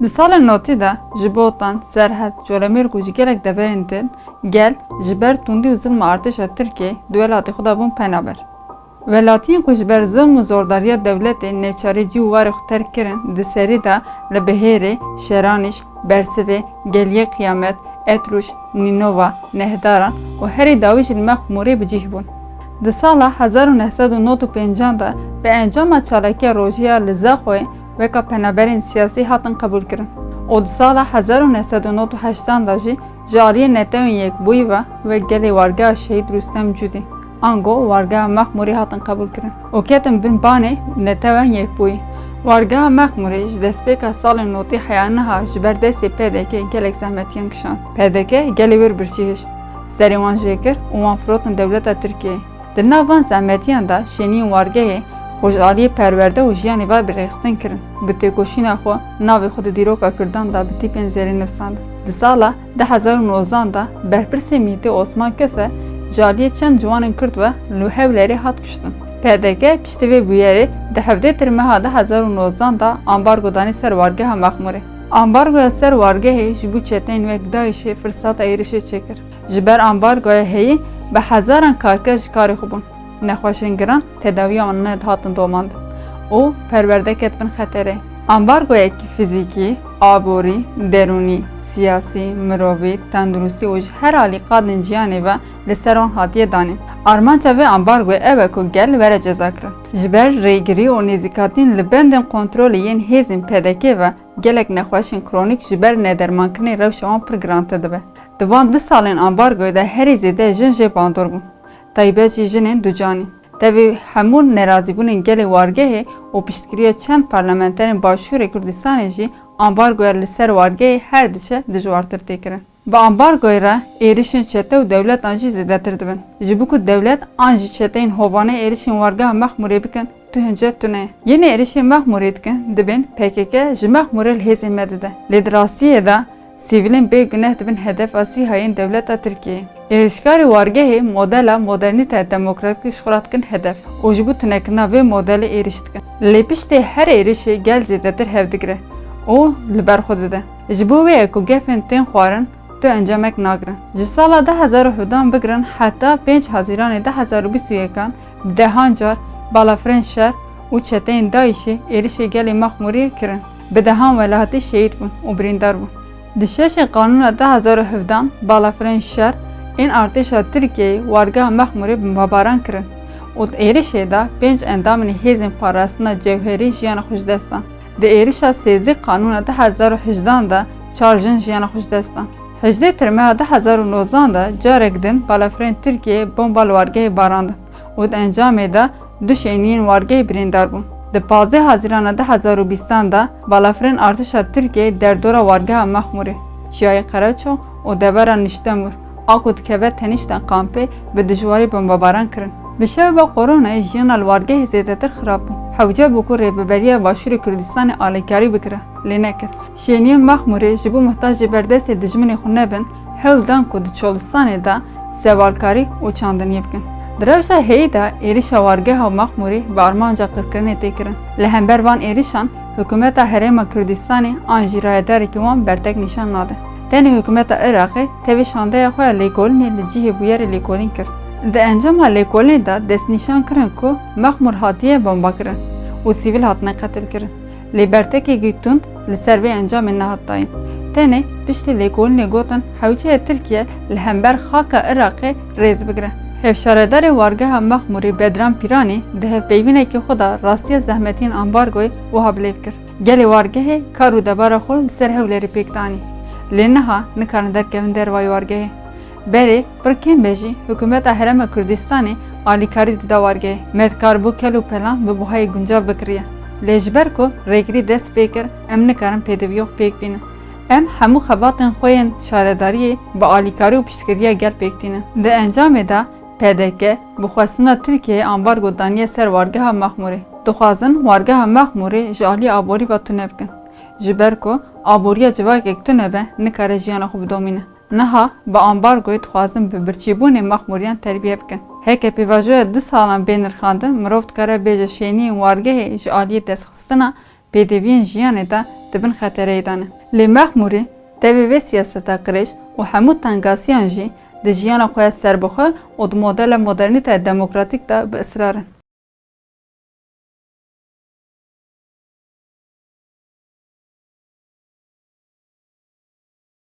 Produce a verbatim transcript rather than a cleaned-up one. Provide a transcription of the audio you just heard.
Di salên notî de ji Botan, Serhed, Colemêrg û ji gelek deverên din gel ji ber tundî û zilma artêşa Tirkiyeyê di welatê xwe de bûn penaber. Welatiyên ku ji ber zilm û zordariya dewletê neçarî cî û warê xwe terk kirin, di serî de li Bihêrê, Şeranîş, Bersivê, Geliyê Qiyamet, Etrûş, Nînova, Nehdaran û herî dawî jî li Mexmûrê bi cih bûn. Di sala hezar û neh sed û nod û pêncan de bi encama çalakiya rojî ya li Zaxoyê weka penaberên siyasî hatin qebûlkirin û di sala hezar û neh sed û nod û heştan de jî ji aliyê Netewên Yekbûyî ve wek gelê wargeha Şehîd Rûstem Cûdî, ango wargeha Mexmûrê hatin qebûlkirin û ketin bin banê Netewên Yekbûyî. Wargeha Mexmûrê ji destpêka salên notî heya niha ji ber destê P D K gelek zehmetiyan kişand. P D K gelê wir bi cih hişt, serê wan jê kir û wan firotin dewleta Tirkiyeyê. Di nav van zehmetiyan de şêniyên wargehê xwe ji aliyê perwerde û jiyanê ve bi rêxistin kirin. Bi têkoşîna xwe navê xwe di dîroka Kurdan de bi tîpên zêrîn nivîsand. Di sala du hezar û nozdan de berpirsê MÎT'ê Osman Köse ji aliyê çend ciwanên Kurd ve li Hewlêrê hat kuştin. P D K piştî vê bûyerê di hevdêtir meha du hezar û nozdan de ambargo danî ser wargeha Mexmûrê. Ambargoya ser wargehê ji bo çeteyên wek DAIŞ'ê firseta êrişê çêkir. Ji ber ambargoya heyî bi hezaran karker ji karê xwe bûn. Nexweşên giran tedawiya wan nedihatin domandin û perwerde ket bin xeterê. Ambargoyekî fizîkî, aborî, derûnî, siyasî, mirovî, tenduristî û ji her alî qadên jiyanê ve li ser wan hatiye danîn. Armanca vê ambargoyê ew e ku gel were cezakirin. Ji ber rêgirî û nêzîkatiyên li bendên kontrolê yên hêzên P D K ve gelek nexweşên kronîk ji ber nedermankirinê rewşa wan pir girantir dibe. Di van du salên ambargoyê de herî zêde jin jê bandor bûn. Taybet jî jinên ducanî. Tevî hemû nerazîbûnên gelê wargehê û piştgiriya çend parlamenterên Başûrê Kurdistanê jî ambargoya li ser wargehê her diçe dijwartir tê kirin. Bi ambargoyê re êrişên çete û dewletan jî zêdetir dibin. Ji bo ku dewlet an jî çeteyên hovane êrişên wargeha Mexmûrê bikin, tu hince tune ye. Yên êrişê Mexmûrê dikin, dibên P K K ji Mexmûrê li hêzên me dide. Lê di rastiyê de sivîlên bê guneh dibin hedefa sîhayên dewleta Tirkiyeyê. Êrişkarê wargehê modela modernîteya demokratîk ji xwe re dikin hedef û ji bo tunekirina vê modelê êriş dikin. Lê piştê her êrişê gel zêdetir hev digire û li ber xwe dide. Ji bo wê ye ku gefên tên xwarin tu encamek nagirin. Ji sala du hezar û hevdan bigirin heta pênc Hezîranê du hezar û bîst û yekan bi dehan car balafirên şer û çeteyên DAIŞ'ê êrişê gelê Mexmûrê kirin. Bi dehan welatî şehîd bûn û birîndar bûn. Di şeşê Kanûna du hezar û hevdan balafirên şer ên artêşa Tirkiyeyê wargeha Mexmûrê bombebaran kirin û di êrişê de pênc endamên hêzên parastina cewherî jiyana xwe ji dest dan. Di êrişa sêzdeh Kanûna du hezar û hejdan de çar jin jiyana xwe ji dest dan. Hejdêtir meha du hezar û nozdan de carek din balafirên Tirkiyeyê bomba li wargehê barandin û di encamê de du şêniyên wargehê birîndar bûn. Di pazdeh Hezîrana du hezar û bîstan de balafirên artêşa Tirkiyeyê derdora wargeha Mexmûrê, Çiyayê Qereço û devera Niştemûr, a ku dikeve tenişta kampê, bi dijwarî bombebaran kirin. Bi şeva Koronayê jiyana li wargehê zêdetir xirab bû. Hewce bû ku Rêveberiya Başûrê Kurdistanê alîkarî bikire, lê nekir. Şêniyên Mexmûrê ji bo muhtacê ber destê dijminê xwe nebin, hewl dan ku di Çolistanê de sevalkarî û çandiniyê bikin. Di rewşa heyî de êrişa wargeha Mexmûrê bi armanca qirkirinê tê kirin. Li hember van êrişan hikûmeta Herêma Kurdistanê an jî rayedarekî wan bertek nîşan nade. Tenê hikûmeta Iraqê tevî şandeya xwe ya lêkolînê li cihê bûyerê lêkolîn kir. Di encama lêkolînê de destnîşan kirin ku Mexmûr hatiye bombakirin û sivîl hatine qetilkirin. Lê bertekekî tund li ser vê encamê nehat dayîn. Tenê piştî lêkolînê gotin, hewce ye Tirkiye li hember xaka Iraqê rêz bigire. Hevşaredarê wargeha Mexmûrê Bedran Pîranî di hevpeyvînekî xwe de rastiya zehmetiyên ambargoyê wiha bilêv kir, Gelê wargehê kar û debara xwe li ser Hewlêrê pêk danî. Lê niha nikarin derkevin dervayê wargehê. Berê pir kêm be jî, hikûmeta Herêma Kurdistanê alîkarî dida wargehê. Me dikaribû kel û pelan bi buhayê guncav bikiriye. Lê ji ber ku rêgirî dest pê kir, em nikarin pêdiviya xwe pêk bînin. Em hemû xebatên xwe yên şaredariyê bi alîkarî û piştgiriya gel pêk tînin. Di encamê de P D K bi xwestina Tirkiyeyê ambargo daniye ser wargeha Mexmûrê. Dixwazin wargeha Mexmûrê ji aliyê aborî ve tune bikin. Ji ber ku aboriya civakek tune be, nikare jiyana xwe bidomîne. Niha bi ambargoyê dixwazin bi birçîbûnê Mexmûriyan terbiye bikin. Heke pêvajoya du salan bê nirxandin, mirov dikare bêje şêniyên wargehê ji aliyê destxistina pêdiviyên jiyanê de di bin xetereyê de ne. Lê Mexmûrî tevî vê siyaseta qirêj û hemû tengasiyan jî di jiyana xwe ya serbixwe û di modela modernîteya demokratîk de bi israr in.